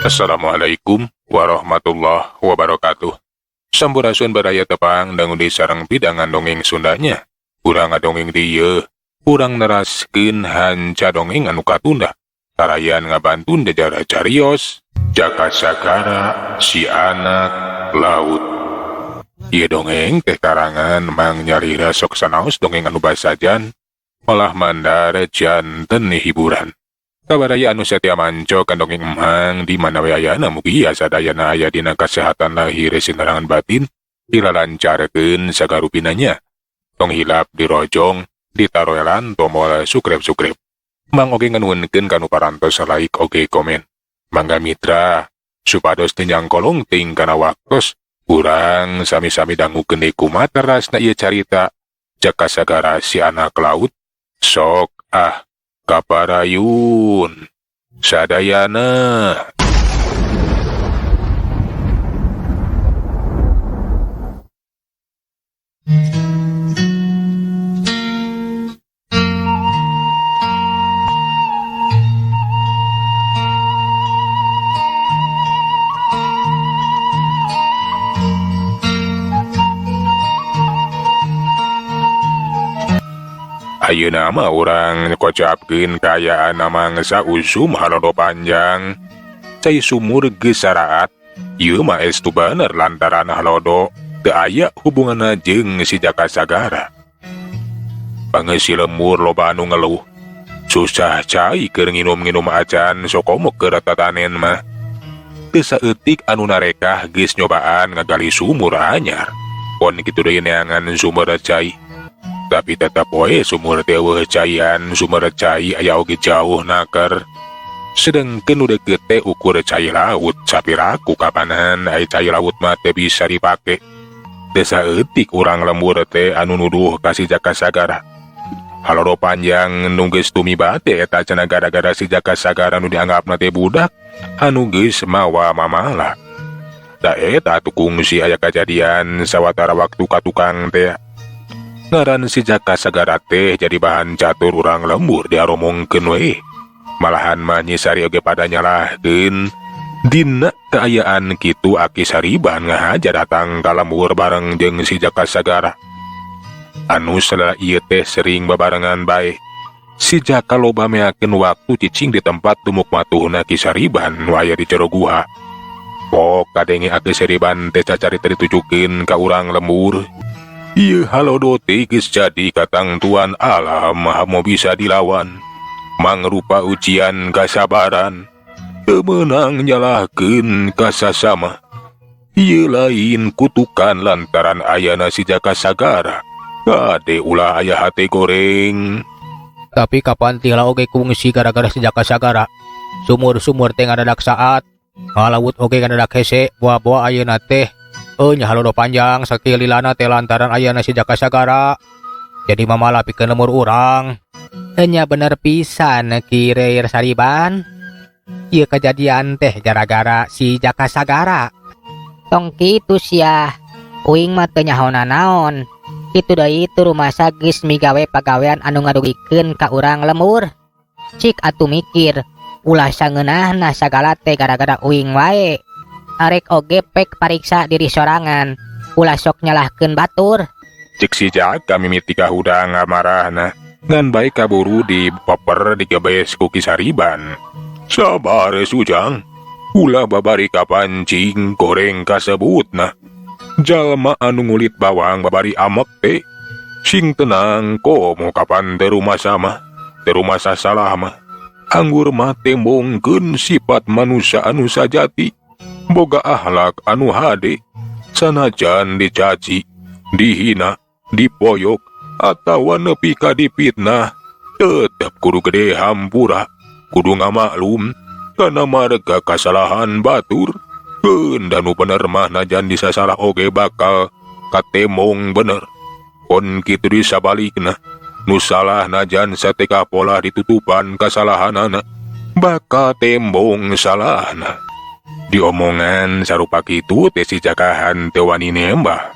Assalamualaikum warahmatullahi wabarakatuh. Sampurasun baraya tepang dangu di sareng pidangan dongeng Sundanya. Urang ngadongeng dieu, urang neraskeun hanca dongeng anu katunda. Tarayan ngabantun jajar carios, Jaka Sagara si anak laut. Ieu dongeng teh karangan Mang Nyalira sok sanaos dongeng anu basajan, malah mandar janten hiburan. Kabaraya anu satia manco kan dongeng emang di mana we ayana mugia sadayana aya dina kasehatan lahir sinarangan batin dilalancarkeun sagarupinanya. Tong hilap dirojong, ditaroelan tombol subscribe-subscribe. Mang oge nganuhunkeun kanu parantos like oge komen. Mangga mitra, supados teu nyangkolong ting kana waktos, urang sami-sami dangukeun deui kumaha terasna ieu carita Jaka Sagara si anak laut. Sok ah kaparayun sadayana. Ayeuna mah urang kocapkeun kaayaan mangsa usum halodo panjang. Cai sumur geus saraat. Ieu mah estu bener lantaran halodo teu aya hubunganna jeung si Jaka Sagara. Pangeusi lembur loba anu ngeluh. Susah cai keur nginum-nginum acan sokomo keur tatanen mah. Teu saeutik anu narekah geus nyobaan ngagali sumur anyar. Pon kitu deui neangan sumur cai. Tapi tetap wae sumur teh eueuh caian, sumur cai aya oge jauh naker. Sedengkeun nu deukeut teh ukur cai laut, sapiraku kapanan ai cai laut mah teu bisa dipake. Teu saeutik urang lembur teh anu nuduh ka si Jaka Sagara. Halodo panjang nu geus tumiba teh eta cenah gara-gara si Jaka Sagara nu dianggapna teh budak anu geus mawa mamala. Da eta atuh kungsi aya kajadian sawatara waktu ka tukang teh. Ngaran si Jaka Sagara teh jadi bahan catur urang lembur diaromongkeun we. Malahan mah Nyi Sari oge pada nyalahkeun. Dina kaayaan kitu Aki Sariban ngahaja datang ka lembur bareng jeung si Jaka Sagara. Anu salala ieu teh sering babarengan bae. Si Jaka loba meakeun waktu cicing di tempat dumuk matuhna Ki Sariban nu aya di jero guha. Pok kadenge Aki Sariban teh cacarita ditujukeun ka urang lembur. Ieu halodo teh geus jadi katangtuan alam maha mau bisa dilawan. Mangrupa ujian kasabaran, teu meunang nyalahkeun ka sasama. Ieu lain kutukan lantaran ayana si Jaka Sagara. Kade ulah aya hate goreng. Tapi kapan tila oge kungsi gara-gara si Jaka Sagara. Sumur-sumur teh ngadadak saat, ngalaut oge ngadadak hese, boa-boa ayeuna teh. Nya halodo panjang sakililana teh lantaran ayana si Jaka Sagara. Jadi mamala pikeun lemur urang. Nya bener pisan Ki Reir Sariban. Ieu kejadian teh gara-gara si Jaka Sagara. Tong kitu sia. Uing mah teu nyaho nanaon. Kitu deui itu rumasa geus migawe pagawean anu ngarugikeun ka urang lemur. Cik atuh mikir, ulah sangeunahna sagala teh gara-gara uing wae. Arek oge pek pariksa diri sorangan, ulah sok nyalahkeun batur. Cik si Jaka mimiti kahudang amarahna, ngan bae kaburu dipeper digebes ku Ki Sariban. Sabar Sujang, ulah babari kapancing goreng kasebutna. Jalma anu ngulit bawang babari amek teh. Sing tenang komo kapan teu rumasa mah, teu rumasa salah mah. Anggur mah tembongkeun sifat manusia anu sajati. Boga akhlak anu hade, sanajan dicaci, dihina, dipoyok, atawa nepi ka dipitnah, tetep kudu gede hampura, kudu ngamaklum, kana marga kasalahan batur. Keun da nu bener mah najan disasalah oge bakal katemong bener. Kon kitu disabalikna, nu salah najan sateka pola ditutupan kasalahanana, bakal tembong salahna. Diomongan sarupa kitu teh si Jakahan teu wani nembah.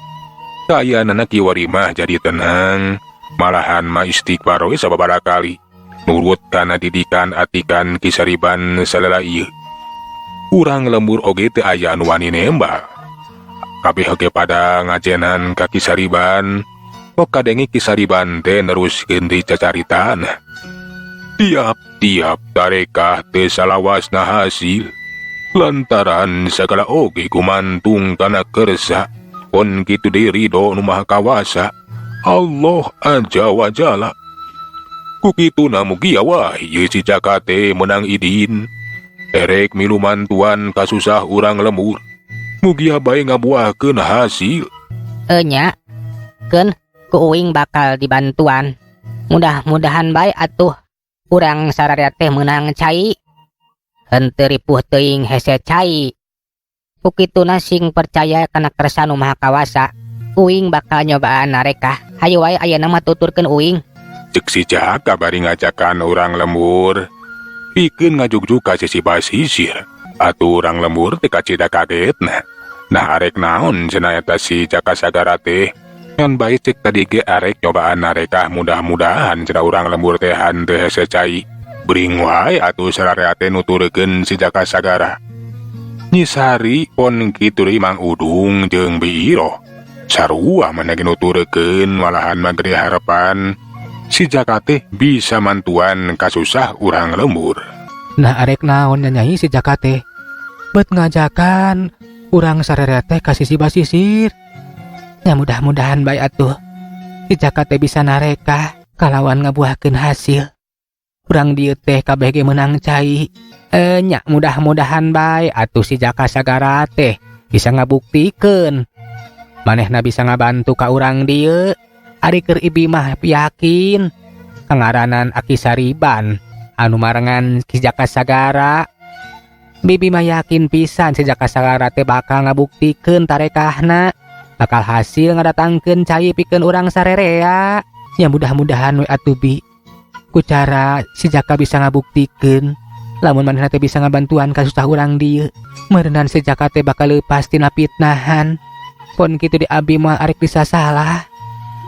Kaayaanana kiwari mah jadi tenang, malahan mah istighfar we sababaraha kali. Nurut kana didikan atikan Ki Sariban salala ieu. Urang lembur oge teu aya anu wani nembal. Kabeh oge pada ngajenan ka Ki Sariban. Kok kadenge Ki Sariban teh neruskeun deui cacaritana. Tiap-tiap tarekah teu salawasna hasil. Lantaran sagala oge gumantung kana kersa. Pon kitu deui ridho nu maha kawasa. Allah aja wa jalla. Ku kituna mugia wae ieu si Jaka teh meunang idin. Erek milu mantuan kasusah urang lembur. Mugia bae ngabuahkeun hasil. Enya keun ku uing bakal dibantuan. Mudah-mudahan bae atuh urang sararea teh meunang cai. Henteu ripuh teuing hese cai. Ku kituna sing percaya kana kersa nu maha kawasa. Uing bakal nyobaan narekah. Hayu wae ayeuna mah tuturkeun uing. Cek si Jaka bari ngajakan urang lembur. Pikeun ngajugjug ka sisi basisir. Atuh urang lembur teh kacida kagetna. Nah arek naon cenah eta si Jaka Sagara teh. Ngan bae cek tadi ge arek nyobaan narekah mudah-mudahan cenah urang lembur teh henteu hese cai. Bring wae atuh sararea teh nuturkeun si Jaka Sagara. Nyi Sari pon kitu deui Mang Udung jeung Bi Iroh. Sarua maneh ge nuturkeun malahan mah gede harapan si Jaka teh bisa mantuan kasusah urang lembur. Nah arek naon nya Nyai si Jaka teh? Bet ngajakan urang sararea teh ka sisi basisir. Nya mudah-mudahan bae atuh si Jaka teh bisa narekah kalawan ngabuahkeun hasil. Urang dieu teh kabeh ge meunang cai. Nya mudah-mudahan bae atuh si Jaka Sagara teh bisa ngabuktikeun manehna bisa ngabantu ka urang dieu. Ari keur ibi mah yakin kangaranan Aki Sariban anu marengan si Jaka Sagara. Bibi mah yakin pisan si Jaka Sagara teh bakal ngabuktikeun tarekahna, bakal hasil ngadatangkeun cai pikeun urang sarerea. Ya mudah-mudahan we atuh Bi, ku cara si Jaka bisa ngabuktikeun lamun manehna teh bisa ngabantuan kasusah urang dieu. Meureunan si Jaka teh bakal leupas tina fitnahan. Pon kitu di abi mah arek bisa salah.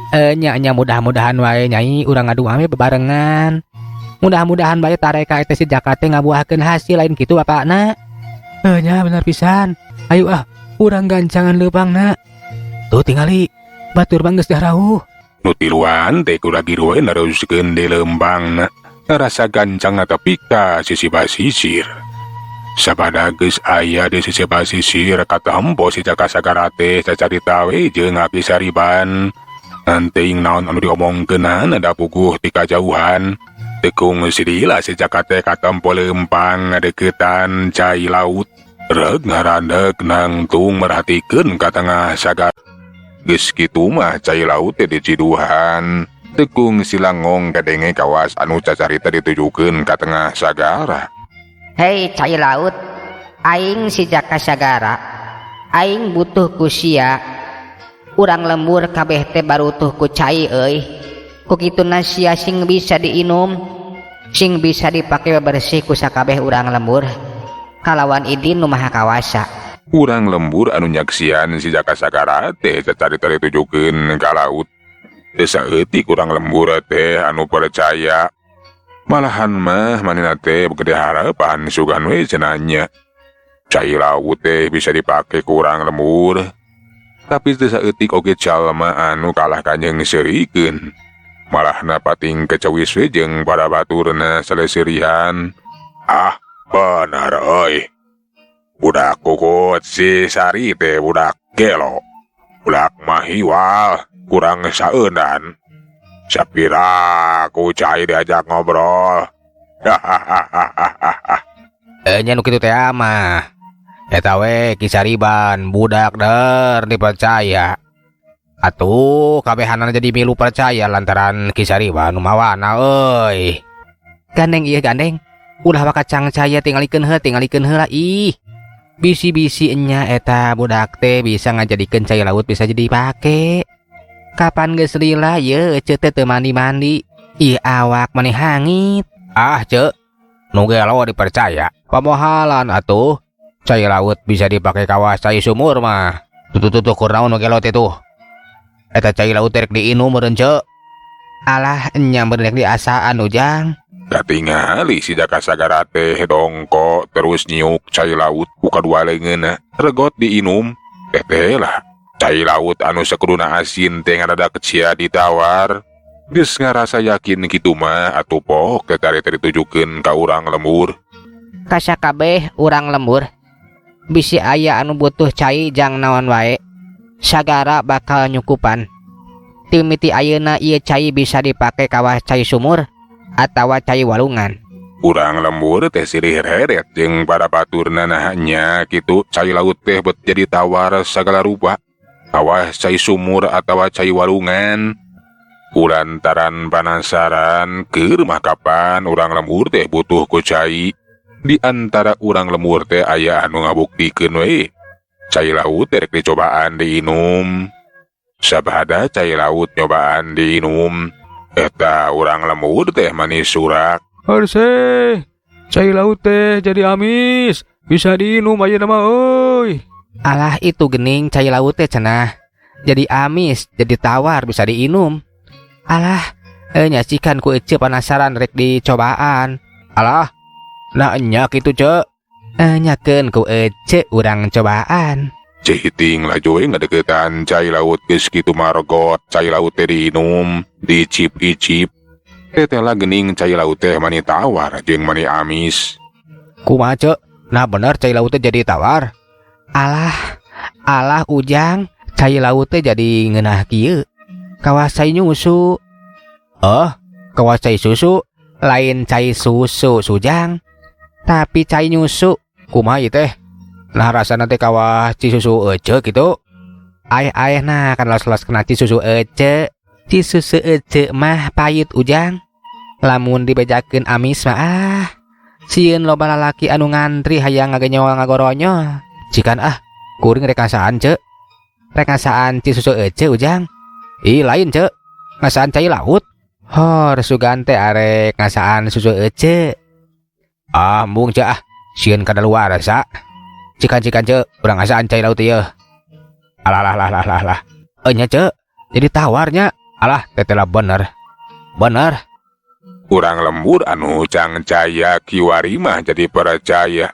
Nya nya mudah-mudahan wae Nyai, urang ngadua we bebarengan. Mudah-mudahan bae tareka eta si Jaka teh ngabuahkeun hasil lain kitu bapakna. Nya bener pisan. Ayo ah, urang gancangan leumpangna. Tuh tingali, batur mah geus darauh. Nu tiluan teh kuragi we neruskeun di leumpangna. Ngarasa gancang tepi ka sisi basisir. Sabada geus aya di sisi basisir katempo si Jaka Sagara teh cacarita we jeung Aki Sariban. Teuing naon anu diomongkeunana da puguh ti kajauhan. Tekung silila si Jaka teh katempo leumpang ngadeukeutan cai laut. Reug ngarandeg nangtung merhatikeun ka tengah sagara. Geus kitu mah cai laut teh diciduhan. Tekung silangong kadenge kawas anu cacarita ditujukeun ka tengah sagara. Hei cai laut, aing si Jaka Sagara. Aing butuh ku sia. Urang lembur kabeh teh barutuh ku cai euy. Ku kituna sia sing bisa diinum, sing bisa dipake bebersih ku sakabeh urang lembur. Kalawan idin nu maha kawasa. Urang lembur anu nyaksian si Jaka Sagara teh cacarita ditujukeun ka laut. Teu saeutik urang lembur teh anu percaya. Malahan mah manehna teh gede harapan sugan we cenah nya. Cai laut teh bisa dipake ku urang lembur. Tapi teu saeutik oge jalma anu kalah kanyeungseurikeun. Malahna pating kecewis we jeung para baturna saleseurihan. Ah, bener euy. Budak kukut si Sari teh budak gelo. Budak mahiwal, kurang saeunan. Sapira ku cai diajak ngobrol. Hahaha. Nya nu kitu teh mah. Eta we Ki Sariban budak der dipercaya. Atuh kabehanana jadi milu percaya lantaran Ki Sariban nu mawana euy. Gandeng ieu gandeng. Ulah waka cangcaya tingalikeun heula, tingalikeun heula ih. Bisi-bisi nya eta budak teh bisa ngajadikeun cai laut bisa jadi dipake. Kapan geus lila ye ece teh teu mandi-mandi. Ih awak maneh hangit. Ah ce, nu gelo dipercaya. Pamohalan atuh. Cai laut bisa dipake kawas cai sumur mah. Tuh tuh tuh kur naon nu gelo teh tuh. Eta cai laut rek diinum meureun ce. Alah nya meureun rek diasaan ujang. Katingali si Jaka Sagara teh dongko terus nyiuk cai laut ku kadua leungeunna regot diinum. Teh lah cai laut anu sakuduna asin teh ngadadak cia ditawar. Geus ngarasa yakin kitu mah atuh pok teh tari ditujukeun ka urang lembur. Kasakabeh urang lembur bisi aya anu butuh cai jang naon wae sagara bakal nyukupan. Timiti ayeuna ieu cai bisa dipake kawah cai sumur atawa cai walungan. Urang lembur teh silih heret jeung para baturna nah nya kitu cai laut teh bet jadi tawar sagala rupa. Kawah cai sumur atawa cai walungan. Kulantaran panasaran keur mah kapan urang lembur teh butuh ku cai. Di antara urang lembur teh aya anu ngabuktikeun we. Cai laut teh rek dicobaan diinum. Sabada cai laut nyobaan diinum. Eta urang lembur teh manis surak. Harseh, cai laut teh jadi amis, bisa diinum ayeuna mah euy. Alah itu gening cai laut teh cenah. Jadi amis, jadi tawar bisa diinum. Alah, nyacikan ku ece penasaran rek dicobaan. Alah, nah nya kitu ce. Nyakeun ku ece urang cobaan. Citing laju we ngadeukeutan cai laut geus kitu margot, cai laut teh diinum, diicip-icip. Teh lah gening cai laut teh mani tawar jeung mani amis. Kumaha ce? Nah bener cai laut teh jadi tawar. Alah, alah ujang, cai laut teh jadi ngeunah kieu. Kawas cai nyusu. Oh, kawas cai susu, lain cai susu sujang, tapi cai nyusu. Kumaha ieu teh? Nah rasana teh kawah ci susu ece gitu. Aeh-aeh nah kan los-los kena ci susu ece. Ci susu ece mah pahit ujang. Lamun dibejakeun amis mah ah. Sieun loba lalaki anu ngantri hayang ngagenyol ngagoronyol. Cikan ah, kuring rek ngasaan ce. Rek ngasaan ci susu ece ujang. Ih lain ce, ngasaan cai laut. Hor sugan teh arek ngasaan susu ece. Ah embung ce ah, sieun kadaluarsa. Cikan-cikan ce, urang ngasaan cai laut ieu. Alah lah lah lah lah lah. Enya ce, jadi tawarnya. Alah, tetela bener. Bener. Urang lembur anu cang caya kiwari mah jadi percaya.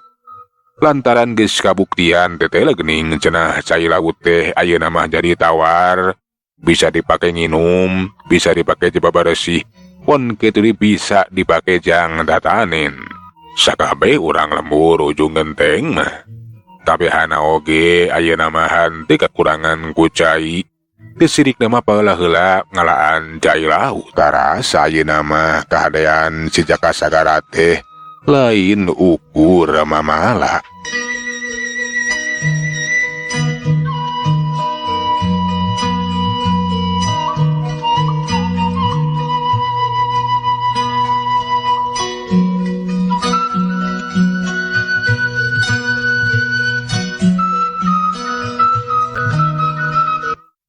Lantaran geus kabuktian tetela geuning cenah cai laut teh ayeuna mah jadi tawar. Bisa dipake nginum, bisa dipake jaba bersih, pon kitu bisa dipake jang tatanen. Sakabeh urang lembur ujung genteng mah. Kabehana oge ayeuna mah henteu kakurangan ku cai. Teu sirikna mah paheula heula ngalaan cai laut. Tarasa ayeuna mah kahadean si Jaka Sagara teh lain ukur mamala.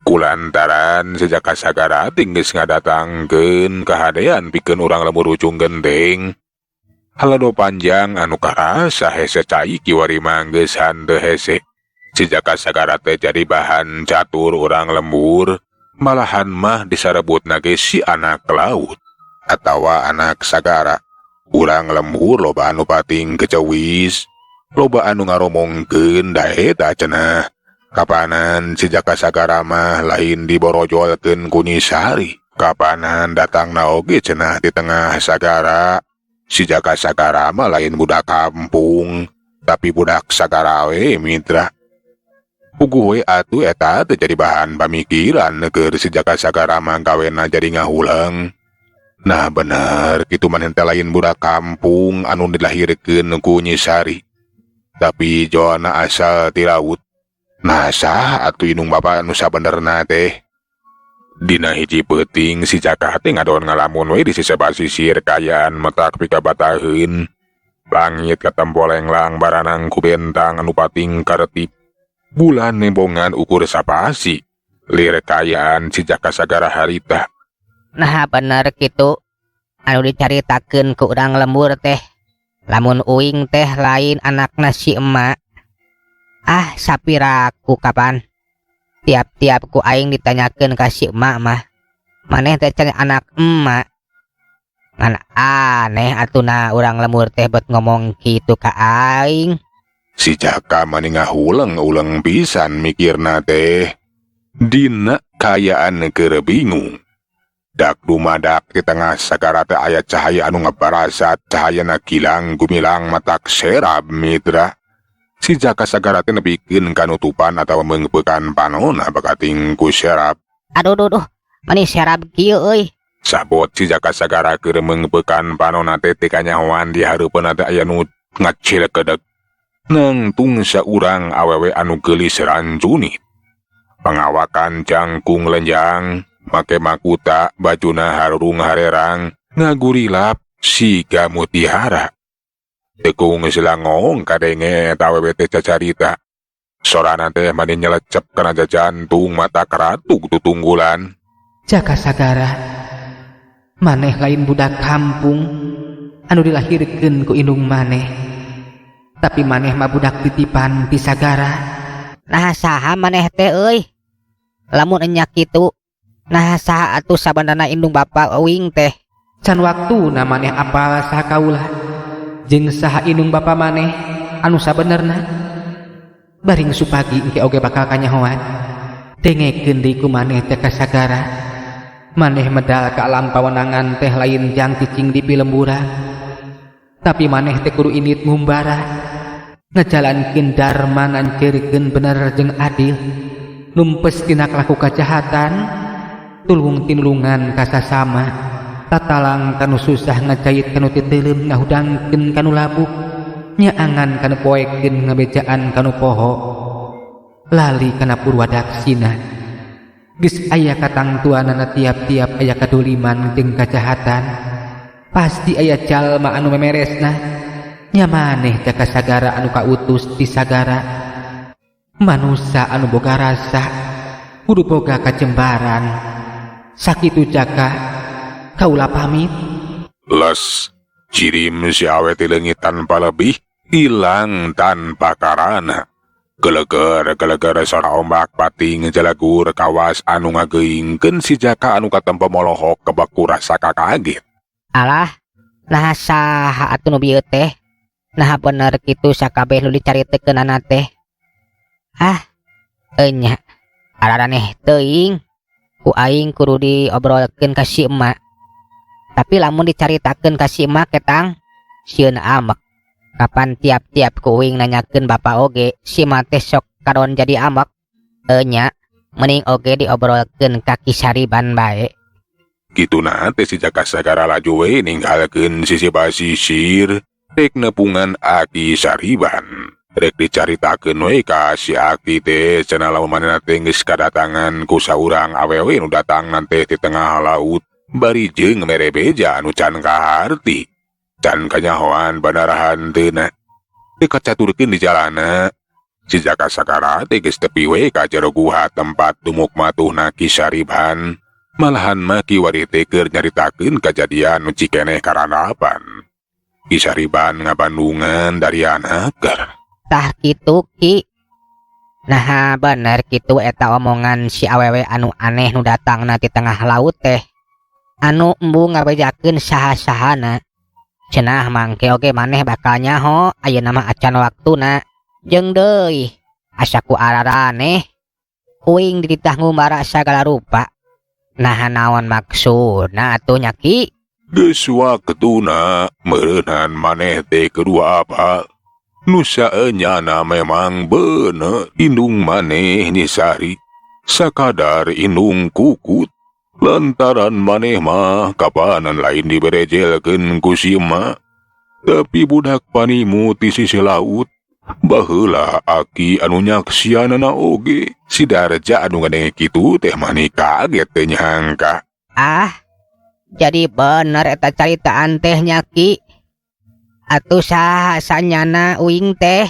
Kulantaran si Jaka Sagara geus ngadatangkeun kahadean pikeun urang lembur ujung genteng. Halodo panjang anu karasa hese cai kiwari mah geus henteu hese. Si Jaka Sagara teh jadi bahan catur urang lembur, malahan mah disarebutna ge si anak laut atawa anak sagara. Urang lembur loba anu pating kecewis, loba anu ngaromongkeun da eta cenah. Kapanan si Jaka Sagara mah lain diborojolkeun ku Nyi Sari. Kapanan datangna oge cenah di tengah sagara. Si Jaka Sagara mah lain budak kampung, tapi budak sagara we mitra. Puguh we atuh eta teh jadi bahan pamikiran keur si Jaka Sagara mah gawena jadi ngahuleng. Nah bener kitu maneh teh lain budak kampung anu dilahirkeun ku Nyi Sari. Tapi jona asal ti laut. Nah sah atuh indung bapa nu sabenerna teh. Dina hiji peuting si Jaka teh ngadon ngalamun we di sisih basisir kayaan metak pikabataheun. Langit katempo lenglang baranang ku bentang anu pating karetip. Bulan nembongan ukur sapasi. Lir kayaan si Jaka Sagara harita. Nah bener kitu anu dicaritakeun ku urang lembur teh. Lamun uing teh lain anakna si emak. Ah sapiraku kapan tiap-tiap ku aing ditanyakeun ka si emak mah maneh teh can anak emak. Ngan aneh atuh na urang lembur teh bet ngomong kitu ka aing. Si Jaka mani ngahuleng-uleng pisan mikirna teh. Dina kaayaan keur bingung. Dak dumadak di tengah sagara teh aya cahaya anu ngabarasat, cahayana gilang gumilang matak serab mitra. Si Jaka sagara teh nepikeun kanutupan atawa meungpeukan panona bakating ku serab. Aduh duh duh, mani serab kieu euy. Sabot si Jaka sagara keur meungpeukan panona teh teu kanyahoan di hareupeunna teh aya nu ngacilekedeg. Nangtung saurang awewe anu geulis rancunit. Pangawakan jangkung lenjang, make makuta, bajuna harurung harerang, ngagurilap siga mutiara. Tekung silangong kadenge eta awewe teh cacarita. Sorana teh mani nyelecep kana jantung mata keratuk tutunggulan. Jaka Sagara, maneh lain budak kampung anu dilahirkeun ku indung maneh. Tapi maneh mah budak titipan ti sagara. Nah saha maneh teh euy? Lamun enya kitu, nah saha atuh sabandarna indung bapa uing teh? Can waktuna maneh apal saha kaula jeung saha indung bapa maneh anu sabenerna. Baring supagi engke oge bakal kanyahoan. Dengekeun deui ku maneh teh ka sagara. Maneh medal ka alam pawenangan teh lain jang cicing di pilemburan. Tapi maneh teh kudu init ngumbara, ngajalankeun dharma nanceurkeun bener jeung adil, numpes tina kalaku kajahatan, tulung tinulungan ka sasama, tatalang kanu susah ngajait kanu titeuleum ngahudangkeun kanu labuk, nyaangan kanu poekeun ngabejaan kanu poho, lali kana purwadaksina. Geus aya katangtuanana tiap-tiap aya kaduliman jeung kajahatan. Pasti aya jalma anu memeresna. Nya maneh Jaka Sagara anu kautus ti sagara. Manusa anu boga rasa, kudu boga kajembaran. Sakitu Jaka, kaula pamit. Les, jirim si awe teh leungit tanpa lebih, hilang tanpa karana. Geleger-geleger sora ombak pating jalagur kawas anu ngageuingkeun si Jaka anu katempo molohok kebeku rasa kakaget. Alah, nah saha atuh nu bieu teh? Nah bener kitu sakabeh nu dicaritekeunana teh. Ah, enya, araraneh teuing. Ku aing kudu diobrolkeun ka si emak. Tapi lamun dicaritakeun ka si emak ketang, sieun amek. Kapan tiap-tiap ku uing nanyakeun bapa oge, si emak teh sok karon jadi amek. Enya, mending oge diobrolkeun ka Ki Sariban bae. Kituna teh si Jaka Sagara laju we ninggalkeun sisi basisir rek nepungan Aki Sariban. Rek dicaritakeun we ka si Aki teh cenah lamun manehna teh geus kadatangan ku saurang awewe nu datang teh di tengah laut bari jeung mere beja anu can kaharti. Can kanyahoan bandarahan teuna. Teu kacaturkeun di jalana. Si Jaka Sagara teh geus tepi we ka jero guha tempat dumuk matuhna Ki Sariban. Malahan mah Ki Wari teh keur nyaritakeun kajadian nu cikeneh karanapan. Ki Sariban ngabandungan dari anak. Tah kitu Ki. Nah bener kitu eta omongan si awewe anu aneh nu datangna ti tengah laut teh. Anu embung ngabejakeun saha-sahana. Cenah mangke oge maneh bakal nyaho ayeuna mah acan waktuna. Jeung deui asa ku araraneh. Uing dititah ngumbara sagala rupa. Nah naon maksudna atuh nya Ki? Geus waktuna meureunhan maneh teh kedua apa? Nu saenyana memang bener indung maneh Nyisari. Sakadar indung kukut. Lantaran maneh mah kapanan lain diberejelkeun ku si emak. Tapi budak panimu ti sisi laut. Baheula aki anu nyaksianana oge. Si Darja anu ngadenge kitu teh mani kaget teh nyangka. Ah, jadi bener eta caritaan teh nya Ki. Atuh saha sanyana uing teh?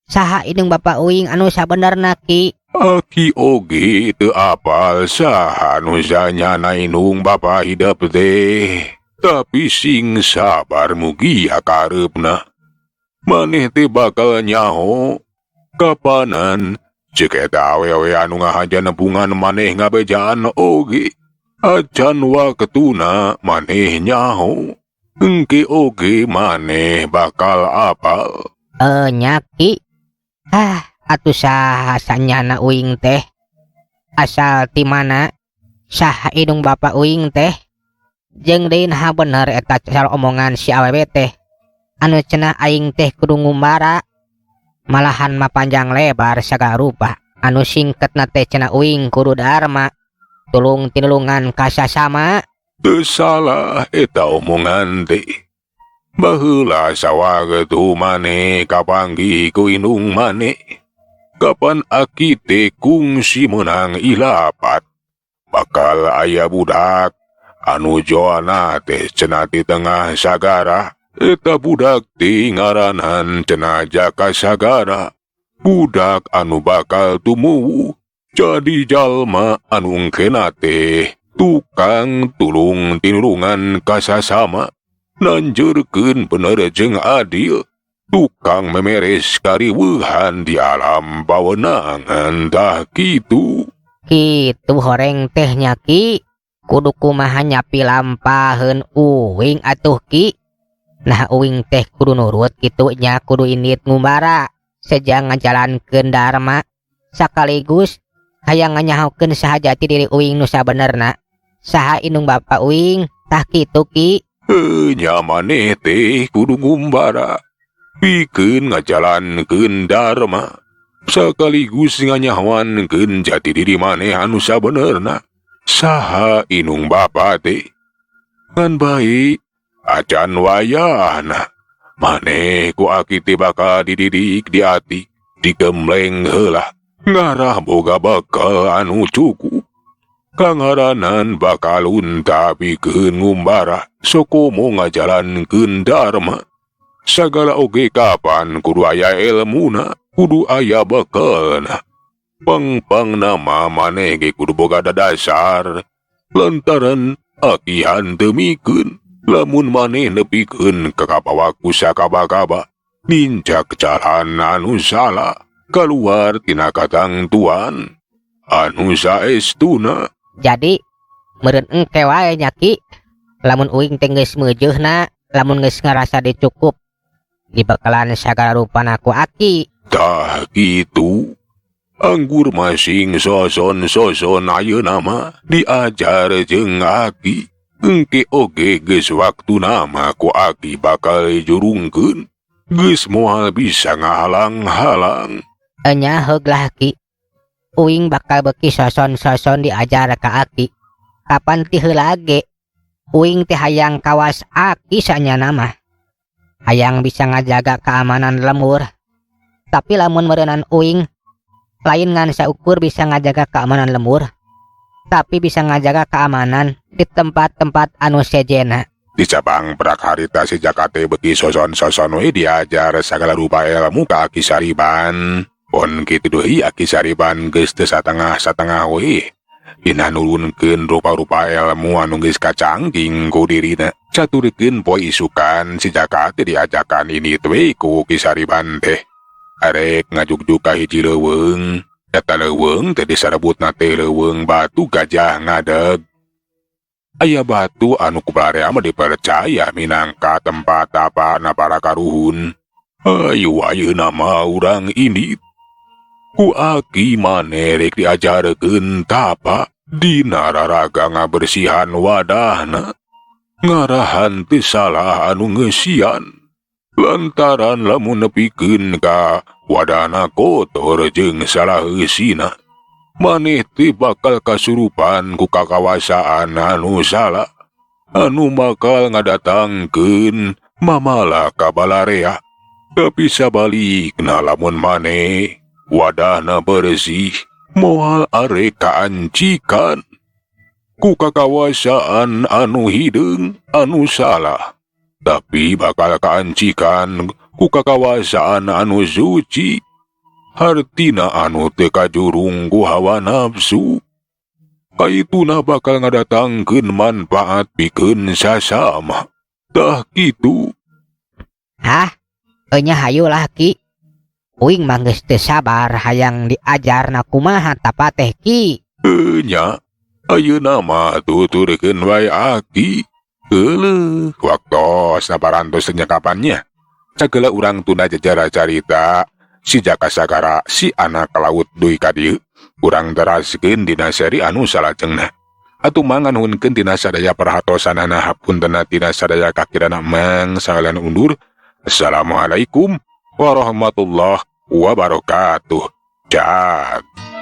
Saha indung bapa uing anu sabenerna Ki? Aki oge teu apal saha nu sanyana indung bapa hidep teh. Tapi sing sabar mugi akareupna. Maneh teh bakal nyaho kapanan ceuk eta awewe anu ngahaja nepungan maneh ngabejaan oge. Acan waktuna maneh nyaho. Engke oge maneh bakal apal. Nya Ki. Ah, atuh saha sanyana uing teh? Asal ti mana? Saha indung bapa uing teh? Jeung deui naha bener eta cara omongan si awewe teh. Anu cenah aing teh kudu ngumbara. Malahan mah panjang lebar sagala rupa. Anu singketna teh cenah uing kudu dharma. Tulung tinulungan ka sasama. Teu salah eta omongan teh. Baheula sawaktu maneh kapanggih ku indung maneh. Kapan aki teh kungsi meunang ilapat. Bakal aya budak anu joana teh cenah di tengah sagara. Eta budak teh ngaranan cenah Jaka Sagara. Budak anu bakal tumuwuh jadi jalma anu engkena teh tukang tulung tinulungan ka sasama. Nanjeurkeun bener jeung adil. Tukang memeres kariweuhan di alam pawenangan tah kitu. Kitu horeng teh nya Ki. Kudu kumaha nyapi lampaheun uing atuh Ki. Nah uing teh kudu nurut kitu nya, kudu indit ngumbara sejang ngajalankeun dharma sakaligus hayang nganyahokeun saha jati diri uing nu sabenerna. Saha indung bapa uing tah kitu Ki. Nya maneh teh kudu ngumbara pikeun ngajalankeun dharma sakaligus nganyahoankeun jati diri maneh anu sabenerna. Saha indung bapa teh? Ngan bae acan wayahna maneh ku aki teh bakal dididik diatik digembleng heula ngarah boga bekal anu cukup. Kangaranan bakal unta pikeun ngumbara sokomo ngajalankeun dharma. Sagala oge kapan kudu aya elmuna, kudu aya bekalna. Pangpangna mah maneh ge kudu boga dadasar. Lantaran aki hanteu mikeun lamun maneh nepikeun ka kabawa ku sakaba-kaba nincak jalan anu salah kaluar tina katangtuan anu saestuna. Jadi meureun engke wae nya Ki. Lamun uing teh geus meujeuhna, lamun geus ngarasa dicukup dibekalan sagala rupana ku aki. Tah kitu. Anggur masing soson-soson ayeuna mah diajar jeung aki. Engke oge geus waktuna mah ku aki bakal jurungkeun. Geus moal bisa ngahalang-halang. Enya heug lah Ki. Uing bakal beuki soson-soson diajar ka aki. Kapan ti heula ge uing teh hayang kawas aki sanyana mah. Hayang bisa ngajaga keamanan lembur. Tapi lamun meureunan uing lain ngan saukur bisa ngajaga keamanan lembur, tapi bisa ngajaga keamanan di tempat-tempat anu sejena. Di cabang prak harita si Jaka teh beuki soson-soson we diajar sagala rupa ilmu ka Aki Sariban. Pon kitu deui Aki Sariban geus teu satengah-satengah we. Dina nurunkeun rupa-rupa ilmu anu geus kacangking ku dirina. Caturkeun poe isukan si Jaka teh diajakan ini we ku Ki Sariban teh. Arek ngajugjug ka hiji leuweung. Eta leuweung teh disarebutna teh leuweung batu gajah ngadeg. Aya batu anu ku balarea mah dipercaya minangka tempat tapana para karuhun. Ayu ayeuna mah urang indit. Ku aki maneh rek diajarkeun tapa dina raraga ngabersihan wadahna. Ngarahan teu salah anu ngeusian. Lantaran lamun nepikeun ka wadahna kotor jeung salah eusina, maneh teh bakal kasurupan ku kakawasaan anu salah, anu bakal ngadatangkeun mamala ka balarea. Tapi sabalikna lamun maneh wadahna bersih, moal arek kaancikan ku kakawasaan anu hideung anu salah, tapi bakal kaancikan ku kakawasaan anu suci, hartina anu teu kajurung ku hawa nafsu. Kaituna bakal ngadatangkeun manfaat pikeun sasama. Tah kitu. Hah? Enya hayu lah Ki. Uing mah geus teu sabar hayang diajarna kumaha tapa teh Ki. Nya. Ayeuna mah tuturkeun wae aki. Euleuh, waktosna parantos nyakapannya. Sagala urang tunda jajara carita si Jaka Sagara si anak laut deui ka dieu. Urang teraskeun dina seri anu salajengna. Atuh manganuhunkeun tina sadaya perhatosanana, hapuntenna tina sadaya kakirana, Mang sakalian undur. Assalamualaikum warahmatullahi wabarakatuh. Cak.